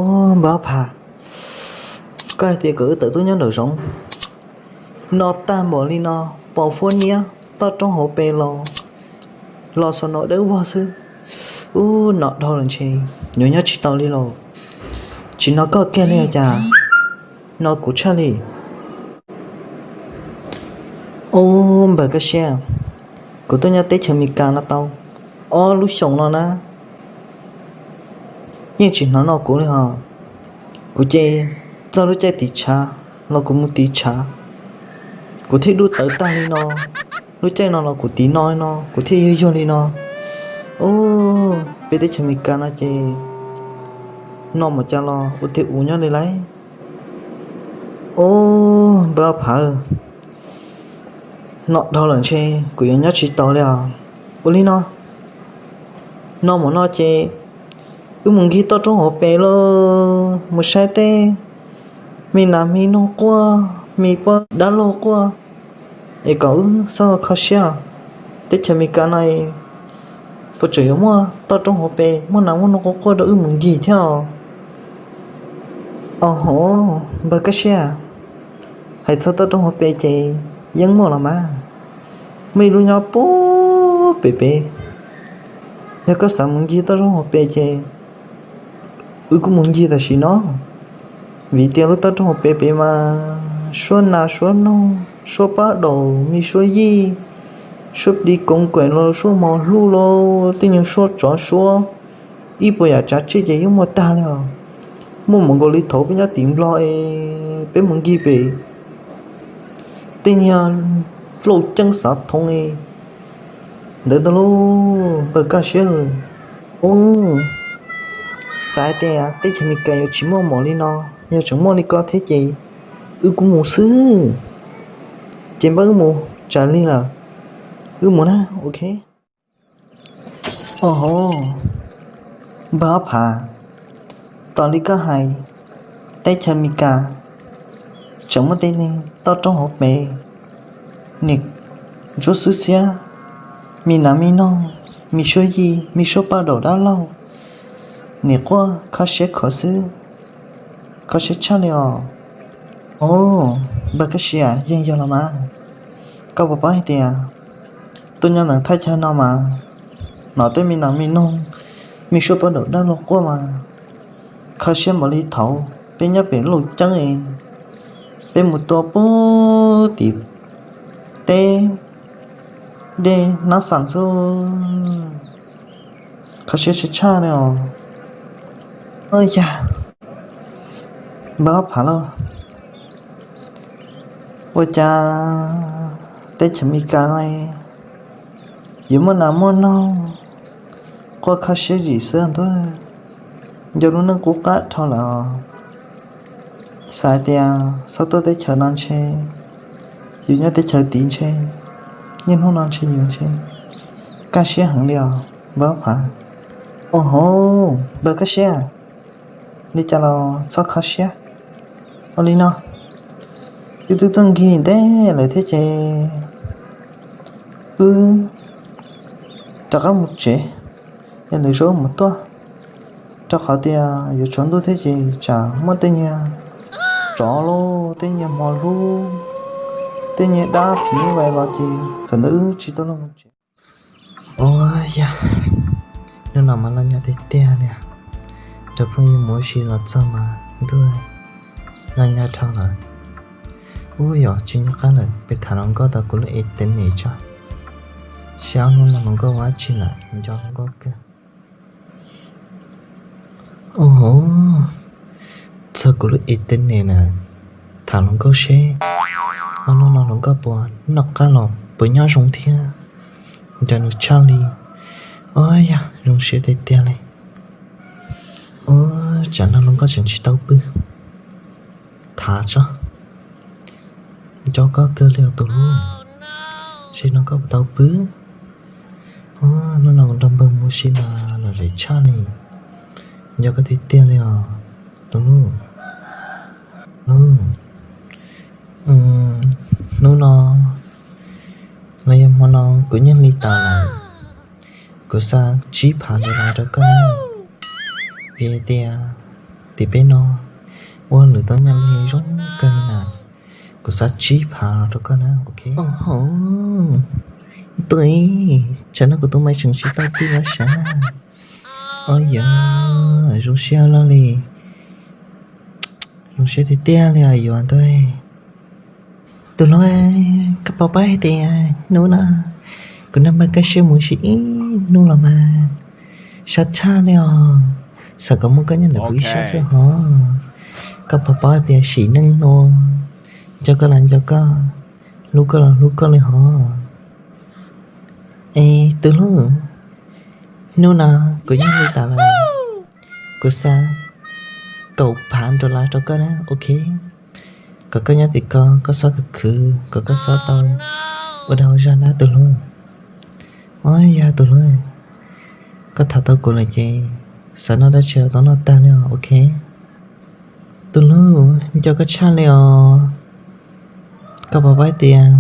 Npawg Phav, koj hais tias kom wb tawm tuaj nyob nraum zoov no tag npaum li no, pos fuab niab toj roob hauv pes los, los xaus no dawb vog xwb. Ub, no dhau lawm ntshe yuav nyob tsis tau li lauj. Tsis no koj kiag li cas, no kuv tshaj li. Ub, npawg Kaj Siab, kuv tuaj nyob teb chaws Amelikas no tau ob lub xyoos no na, yeej tsis hnov noj kuv li hos. Kuv ces txog lub caij tiv tshav los kuv mus tiv tshav, kuv thiaj dub tawv tag li no. Lub caij no los kuv tiv no no kuv thiaj yuag yuag li no. Ub, peb teb chaws Amelikas no ces no mus cas los ua tiag ua nyob li lauj. Ub, npawg Phav, no dhau lawm ntshe kuv yuav nyob tsis tau li os. Ua li no, no mus no ces wb mus nkig toj roob hauv pes lauj, mus saib tej me nas me noog quaj, me poj dab laug quaj, es kom wb txhob kho siab. Teb chaws Amelikas no puas tseem yuav muaj toj roob hauv pes muaj nas muaj noog quaj quaj rau wb mus nkig thiab os? Os hov, npawg Kaj Siab, hais txog toj roob hauv pes ces yeej muaj los mas, muaj ib lub nyob puag pem pem. Yog koj xav mus ncig toj roob hauv pes ces wb kuj mus ncig tam sim no, vim tias lub toj roob hauv pes pem mas suab nas suab noog, suab paj daum, me suab yij, suab plis koov kuem los suab mos hlub los tej nyuag suab tsov suab, ib puas yam tsav tsiaj ces yeej muaj tag li os. Muaj mus nkaus li thaum peb nyob tim Nplog es peb mus ncig pem tej nyuag lauj ceeb xav thoov ntawd ntag lauj, npawg Kaj Siab. Ub, xav tias teb chaws Amelikas yuav tsis muaj mos li no, yog tseem muaj li ko thiab ces wb kuj mus xwb. Ces npawg, wb mus tsam li lawm, wb mus na, ok. Os hov, npawg Ob Phav, tos li koj hais, teb chaws Amelikas tseem muaj tej toj roob hauv pes, nim ntsuab xwb xiab, me nas me noog, me suab yij, me suab paj daum dab laug, nim quaj kho siab khuav xwb, kho siab tshaj li os. Os, npawg Kaj Siab, yeej yog los mas. Koj puas paub hais tias tuaj nyob ntawm thaj chaw no mas hnov tej me nas me noog, me suab paj daum dab laug quaj mas kho siab npaum li thaum peb nyob pem lauj ceeb es peb mus tua puag tim teb dej Nab Xas xwb, kho siab tshaj tshaj li os. Ua cas, npawg Ob Phav lauj, ua cas teb chaws Amelikas no yuav muaj nas muaj noog quaj kho siab zim xwb ntuj, nco lub neej qub qab dhau lawm os. Xav tias txhob tuaj teb chaws no ntshe yus nyob teb chaws tid ntshe, niaj hnub no ntshe yus ntshe kaj siab heev li os npawg Ob Phav. Os hov, npawg Kaj Siab, li cas los txhob kho siab. Ua li no, wb twb tuaj nkig ntev lawm thiab ces wb rov qab mus tsev, yog lwm zaus mus tuaj, rau qhov tias yuav tsaus ntuj thiab ces tsam muaj tej niag tsov los tej niag hmo hlub, tej niag dab phim nyuj vais los ces thaum ntawd wb tsis tau los mus tsev. Ua yog, hnub no mas los nyob tiag tiag li, cov phooj ywg mus ua si los txog mas ntuj, los nyob dhau lawm. Ub, yog tsis nyob qab lawm peb tham hluas nkauj tau kuv lub internet tso, seb ob hnub no hluas nkauj ua dab tsi lawm, nco hluas nkauj kawg. Ua hov, txog kuv lub internet na, tham hluas nkauj seb ob hnub no hluas nkauj puas noj qab los puas nyob zoo thiab, nco nws tshaj li. Ua yog zoo siab tiag tiag li. Ua, tsam no hluas nkauj tseem tsis tau pw, tham tso. Nco koj kawg li os tus hlub, tsis no koj puas tau pw? Hnub no kuv nrog npawg mus ua si mas lom zem tshaj li. Nco koj tiag tiag li os tus hlub. Hnub no los yog hmo no kuv nyiag li tas lawm, kuv xa tsib phav li los rau koj na, vim hais tias Ces peb no ua lwm tau nyaj li zoo kawg na. Kuv xa tsib phav los rau koj na, ok? Tus, tsam no kuv tus maiv tseem tsis tau pw los sav. Au yog, zoo siab loj li. Zoo siab tiag tiag li os yuav ntuj. Tus hlub, koj puas paub hais tias hnub no kuv nrog npawg Kaj Siab mus ib hnub los mas sab tshaj li os. Xav kom muaj koj nyob ntawm kuv ib sab xwb hov. Koj puas paub hais tias sim neej no nco koj los nco koj, hlub koj los hlub koj li hov. Es tus hlub, hnub no kuv yeej li tas lawm, kuv xa kaum phav dollar rau koj na, ok? Kom koj nyob tim ko, koj txhob khwv khwv, kom koj txhob tau ua dag ua zog na tus hlub. Au yog tus hlub, koj tham tau kuv lawm ces xav noj dab tsi tau noj tag li os, ok? Tus hlub, nco koj tshaj li os. Koj puas paub tias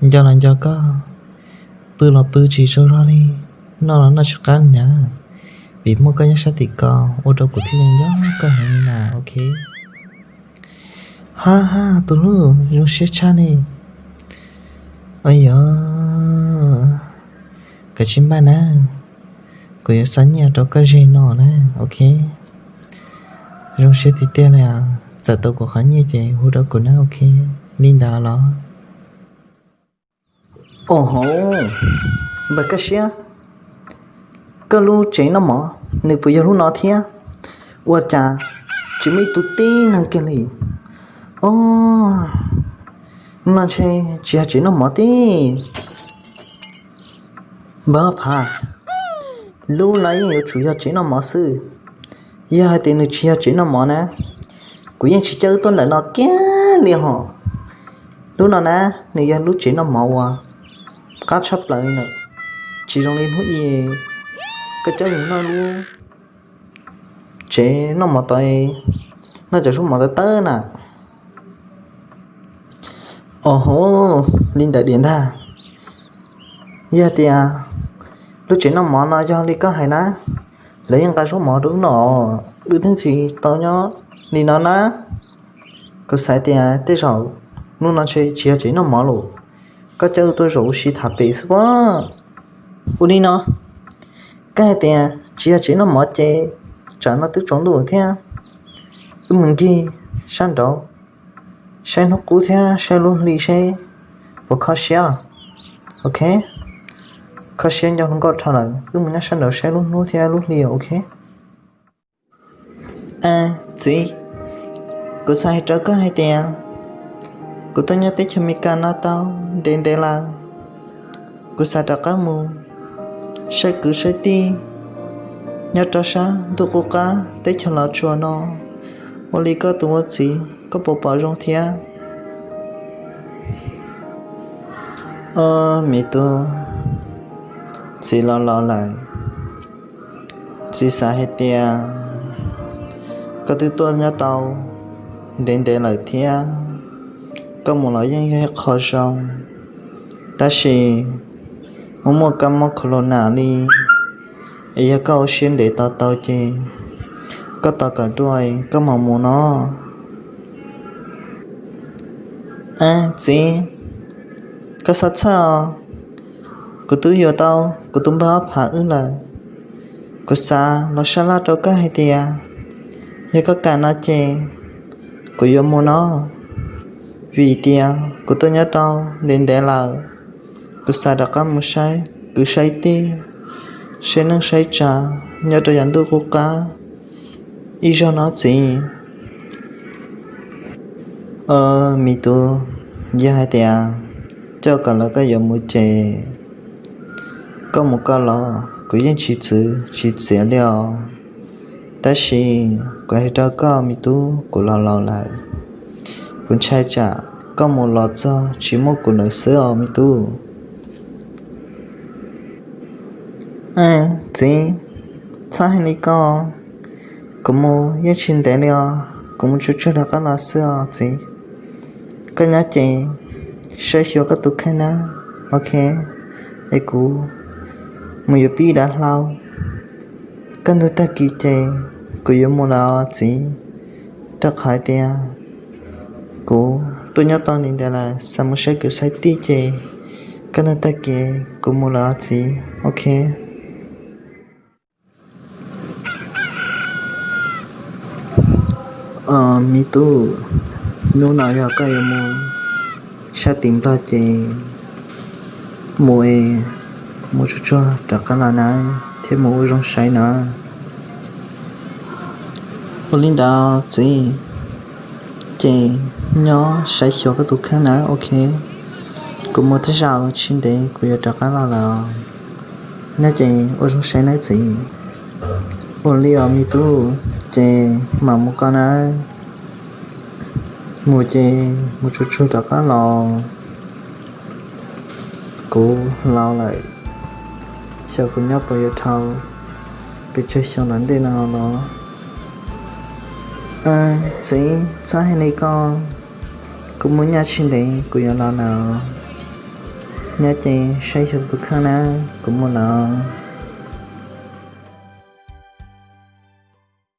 nco los nco koj, pw los pw tsis tsaug zog li, noj los noj tsis qab li na, vim muaj koj nyob sab tim ko ua rau kuv thiaj li nco koj heev li na, ok? Ha ha, tus hlub zoo siab tshaj li. Au yog, kav tsij npaj na, kuv yuav xa nyiaj rau koj ze no na, ok? Zoo siab tiag tiag li os, txawm tau kuv qhov nyiaj ces hu rau kuv na, ok? Li ntawd los. Au hov, npawg Kaj Siab, koj lub tsev noj mov nws puas yog lub no thiab? Ua cas tsis muaj ib tug tib neeg kiag li? Au, lub no ntshe tsis yog tsev noj mov tib. Npawg Phav, lub no yeej yuav tsum yog tsev noj mov xwb. Yog hais tias nws tsis yog tsev noj mov na, kuv yeej tsis coj wb tuaj ntawm no kiag li hos. Lub no na, nws yog lub tsev noj mov uas qab tshaj plaws li na, tsis zoo li hnub i koj coj mus noj lub tsev noj mov tod, noj cov zaub mov tawv tawb na. Au hov, li ntawd diam ntag. Yog tias lub tsev noj mov no yog li koj hais na, lawv yeej nqa zaub mov rau wb noj, wb thiaj tsis tau nyob li no na. Kuv xav tias tej zaum lub no ntshe tsis yog tsev noj mov los, koj coj wb tuaj zaum ua si tham pem xwb pob. Ua li no, koj hais tias tsis yog tsev noj mov ces tsam no twb tsaus ntuj thiab, wb mus ncig sab nraud saib hnub qub thiab saib lub hli seb puas kho siab. Ok, kho siab nco hluas nkauj dhau lawm, wb mus nyob sab nraud saib lub hnub thiab lub hli, ok. Txiv, kuv xav hais rau koj hais tias kuv tuaj nyob teb chaws Amelikas no tau ntev ntev lawm. Kuv xav rov qab mus saib kwv saib tij nyob rau sab ntuj qub qab teb chaws Los Tsuas no. Ua li koj tus ua txiv koj puas pom zoo thiab? Au, me tub, txiv los laus lawm, txiv xav hais tias koj twb tuaj nyob tau ntev ntev lawm thiab, koj mus los yeej yog ib qho zoo, tab sis muaj muaj kab mob corona li, es yog koj ua siab ntev tau tau ces koj tos kom dua koj mam mus no. Txiv, koj xav txhawj os, kuv twb yuav tau kuv tus npawg ob phav wb lawm. Kuv xav los sab laj rau koj hais tias yog koj kam no ces kuv yuav mus no, vim tias kuv tuaj nyob tau ntev ntev lawm. Kuv xav rov qab mus saib kwv saib tij, saib neej saib tsav nyob rau yav ntuj qub qab ib zaug no txiv. Me tub, yog hais tias coj kom lawv koj yuav mus ces koj mus koj los, kuv yeej tsis txwv tsis txiav li os. Tab sis kuv hais rau koj me tub, kuv los laus lawm, kuv ntshai tsam koj mus los txog tsis muaj kuv lawm xwb os me tub. Txiv, txhob hais li ko, kuv mus yeej tsis ntev li os, kuv mus tsuag tsuag rov qab los xwb os txiv. Koj nyob ces saib xyuas koj tus kheej na, ok, es kuv mus yuav pib dav hlau, kaj ntug tag kis ces Kuv yuav mus lawm txiv, rau qhov hais tias kuv tuaj nyob tau ntev ntev lawm, xav mus saib kwv saib tij ces koj nug tag kev kuv mus lawm txiv, ok. Me tub, hnub no yog koj yuav mus sab tim Nplog ces mus es mus tsuag tsuag rov qab los na, thiab mus ua zoo saib na. Ua li ntawd txiv, ces nyob saib xyuas koj tus kheej na, ok. Kuv mus tej zaum tsis ntev kuv yuav rov qab los lawm. Nyob ces ua zoo saib nawb txiv. Ua li os me tub, ces mam mus koj na. Mus ces mus tsuag tsuag rov qab los. Kuv laus lawm, xyov kuv nyob puas yuav dhau pes tsawg xyoo tom ntej no los. Txiv, txhob hais li ko, kuv mus nyob tsis ntev kuv yuav los lawm. Nyob ces saib xyuas tus kheej na, kuv mus lawm.